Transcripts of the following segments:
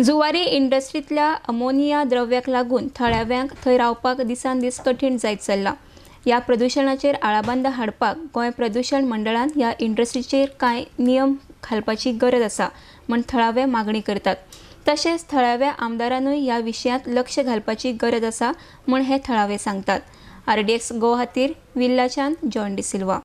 Zuari इंडस्ट्रींतल्या ammonia द्रव्याक लागून थळाव्यांक थंय रावपाक दिसान दीस कठीण जायत चल्लां. ह्या प्रदुशणाचेर आळाबंद हाडपाक गोंय प्रदुशण मंडळान ह्या इंडस्ट्रीचेर कांय नियम घालपाची गरज आसा म्हूण थळावे मागणी करतात. तशेंच थळाव्या आमदारानूय ह्या विशयांत लक्ष घालपाची गरज आसा म्हूण हे थळावे सांगतात. आरडीएक्स गोवा खातीर विल्लाच्यान जॉन डिसिल्वा.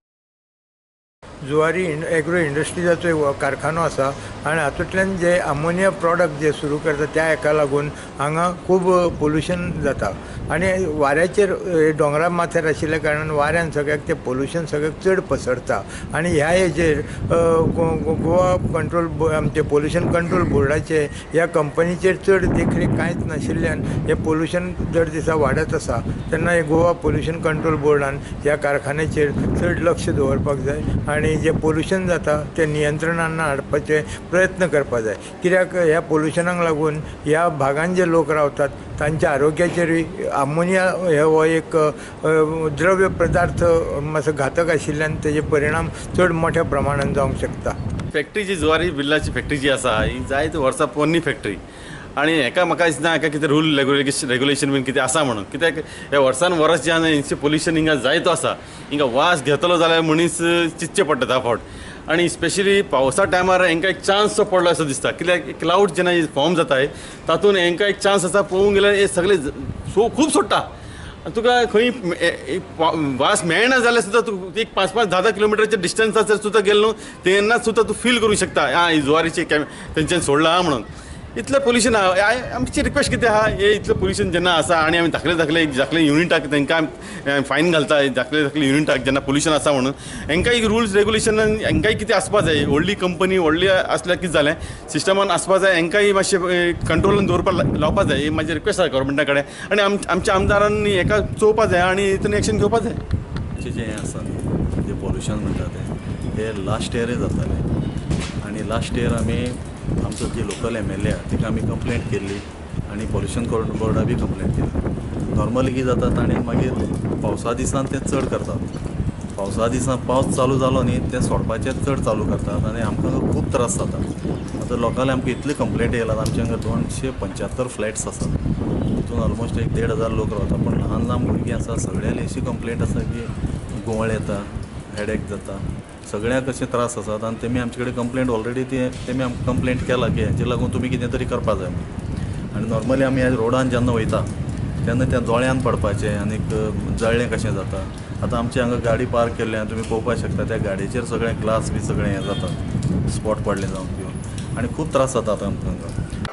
जुवारी एग्रो इंडस्ट्रीजाचो एक कारखानो आसा आनी हातूंतल्यान जे अमोनिया प्रोडक्ट जे सुरू करता त्या हेका लागून हांगा खूब पोल्युशन जाता आनी वाऱ्याचेर दोंगरा माथ्यार आशिल्ल्या कारणान वाऱ्यान सगळ्याक तें पोल्युशन सगळ्याक चड पसरता आनी ह्या हेजेर गोवा कंट्रोल आमचे पोल्युशन कंट्रोल बोर्डाचे ह्या कंपनीचेर चड देखरेख कांयच नाशिल्ल्यान हें पोल्युशन दर दिसा वाडत आसा. तेन्ना हे गोवा पोल्युशन कंट्रोल बोर्डान ह्या कारखान्याचेर चड लक्ष दवरपाक जाय आनी जें पोल्युशन जाता तें नियंत्रणान हाडपाचे प्रयत्न करपाक जाय. कित्याक ह्या पोल्युशनाक लागून ह्या भागान जे लोक रावतात तांच्या आरोग्याचेरूय अमोनिया हो एक द्रव्य पदार्थ मातसो घातक आशिल्ल्यान तेजे परिणाम चड मोठ्या प्रमाणान जावंक शकता. फॅक्टरी जी जुवारी बिल्लाची फॅक्टरी जी आसा ही जायते वर्सां पोरणी फॅक्टरी आनी हेका म्हाका दिसना हेका कितें रूल रेगुलेशन बीन कितें आसा म्हणून. कित्याक हे वर्सान वर्स जें आसा हेंचें पोल्युशन हिंगा जायतो आसा. हिंगा वास घेतलो जाल्यार मनीस चिंतचें पडटा धा फावट आनी स्पेशली पावसा टायमार हेंकां एक चान्स सो पडलो असो दिसता. कित्याक क्लावड जेन्ना फॉर्म जाताय तातूंत हेंकां एक चान्स आसा. पळोवंक गेल्यार हे सगळे खूब सोडटा तुका खंय वास मेळना जाल्यार सुद्दां तूं एक 5-5, 10-10 किलोमिटरच्या डिस्टन्साचेर सुद्दां गेलो न्हू तेन्ना सुद्दां तूं फील करूंक शकता आं ही जुवारीचे तेंच्यान सोडलां आहा म्हणून. इतलें पोल्युशन आहा. आमची रिक्वेस्ट कितें आहा, हे इतलें पोल्युशन जेन्ना आसा आनी आमी धाकले धाकले धाकले युनिटाक तांकां फायन घालता, धाकले धाकले युनिटाक जेन्ना पोल्युशन आसा म्हणून हेंकां एक रुल्स रेगुलेशन हेंकांय कितें आसपा जाय. व्हडली कंपनी व्हडली आसल्यार कितें जालें सिस्टमान आसपा जाय, हेंकांय मातशें कंट्रोलान दवरपाक लावपा जाय. ही म्हाजी रिक्वेस्ट आसा गव्हर्मेंटा कडेन आनी आमच्या आमदारांनी हेका चोवपा जाय आनी हितून एक्शन घेवपा जाय. जें हें आसा न्ही जें पोल्युशन म्हणटा तें हें लास्ट इयरय जातालें आनी लास्ट इयर आमी आमचो जी लोकल एम एल ए आहा तिका आमी कंप्लेंट केल्ली आनी पोल्युशन कंट्रोल बोर्डा बी कंप्लेंट केल्ली. नॉर्मली कितें जाता ताणें मागीर पावसा दिसान तें चड करतात. पावसा दिसान पावस चालू जालो न्ही तें सोडपाचें चड चालू करतात आनी आमकां खूब त्रास जाता. आतां लोकांले आमकां इतली कंप्लेंट येयलात. आमच्या हांगा 275 फ्लॅट्स आसात, तितून ऑलमोस्ट एक 1500 लोक रावता, पूण ल्हान ल्हान भुरगीं आसा सगळ्यांली अशी कंप्लेंट आसा की घुंवळ येता, हेडेक जाता, सगळ्यांक अशे त्रास आसात. आनी तेमी आमचे कडेन कंप्लेंट ऑलरेडी तेमी आमकां कंप्लेंट केला की हेजे लागून तुमी कितें तरी करपा जाय म्हणून. आनी नॉर्मली आमी ह्या रोडान जेन्ना वयता तेन्ना त्या दोळ्यान पडपाचें आनीक जळ्ळें कशें जाता. आतां आमचे हांगा गाडी पार्क केल्ली आनी तुमी पळोवपाक शकता त्या गाडयेचेर सगळें ग्लास बी सगळें हें जाता, स्पॉट पडलें जावन पिवन आनी खूब त्रास जाता आतां आमकां हांगा.